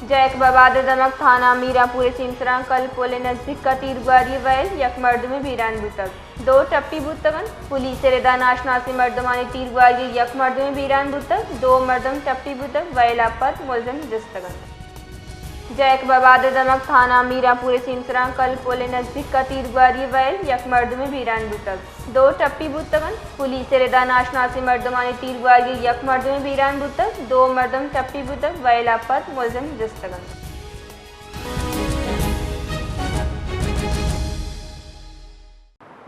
جیکب آباد ءِ دمگ تھانہ میران پور ءِ سیمسراں کل پل ءِ نزیک ءَ تیرگواری ءِ ویل یک مردمے بیران بوتگ، دو ٹپی بوتگ انت۔ پولیس ءِ ردا ناشناسیں مردمانی تیرگواری ءَ یک مردمے بیران بوتگ، دو مردم ٹپی بوتگ، ویل ءَ پد ملزم جستگ انت۔ جیکب آباد ءِ دمگ تھانہ میران پور ءِ سیمسراں کل پل ءِ نزیک ءَ تیرگواری ءِ ویل یک مردمے بیران بوتگ، دو ٹپی بوتگ انت۔ پولیس ءِ ردا ناشناسیں مردمانی تیرگواری ءَ یک مردمے بیران بوتگ، دو مردم ٹپی بوتگ، ویل ءَ پد ملزم جستگ انت۔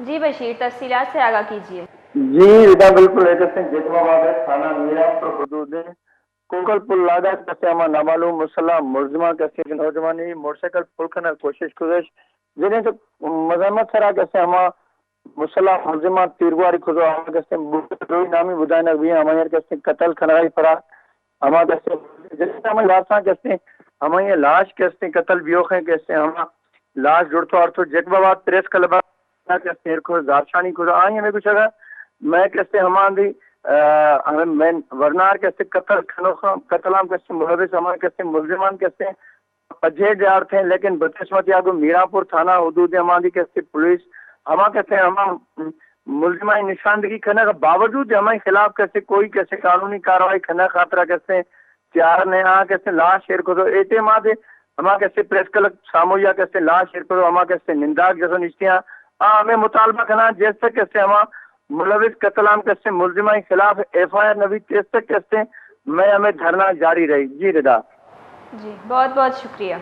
جی بشیر، تفصیلات سے آگاہ کیجیے۔ جی ردا، بالکل ایک اسیں جیکب آباد ءِ تھانہ میران پور ءِ حدود ءَ کوکل پل ءِ لہڑا کسے ہما نامعلوم مسلح ملزماں کسے کہ نوجوانی موٹر سائیکل پل کنگ ءِ کوشش کتش، جنیں تو مزاحمت ءِ سرا کسے ہما مسلح ملزماں تیرگواری کتو، ہما کسے بوتروئی نامی بدائینگ بی، ہمایاں کسے قتل کنگ ءِ پرا، ہما کسے جنیں ہمے لاشاں کسے، ہمایاں لاش کسے قتل بیوخیں کسے ہما لاش جڑتو آرتو جیکب آباد پریس کلب ءَ کسے ایر کو، زارشانی کو، آئی ہمے گوشگ ءَ مئے کسے ہماندی، آ، ہمے مین ورنار کسے قتل کنوخاں، قتل ہم کسے ملوث ہما کسے ملزمان کسے پجے دیارتیں، لیکن بدقسمتی ءَ گوں میران پور تھانہ حدود ءَ ہماندی کسے پولیس ہما کسے ہما ملزمانی نشاندگی کنگ ءِ باوجود ہمائی خلاف کسے کوئی کسے قانونی کاروائی کنگ ءِ خاطر کسے تیار نہ آں، کسے لاش ایر کتو۔ اے ٹیم ءَ دے ہما کسے پریس کلب ساموئی ءَ کسے لاش ایر کتو، ہما کسے ننداگ جتو نشتیاں، آ ہمے مطالبہ کناں جیسے کسے ہما ملوث قتل عام کسے ملزمانی خلاف ایف آئی آر نہ بیت، تیسے کسے مئے ہمے دھرنا جاری رہی۔ جی ردا۔ جی، بہت بہت شکریہ۔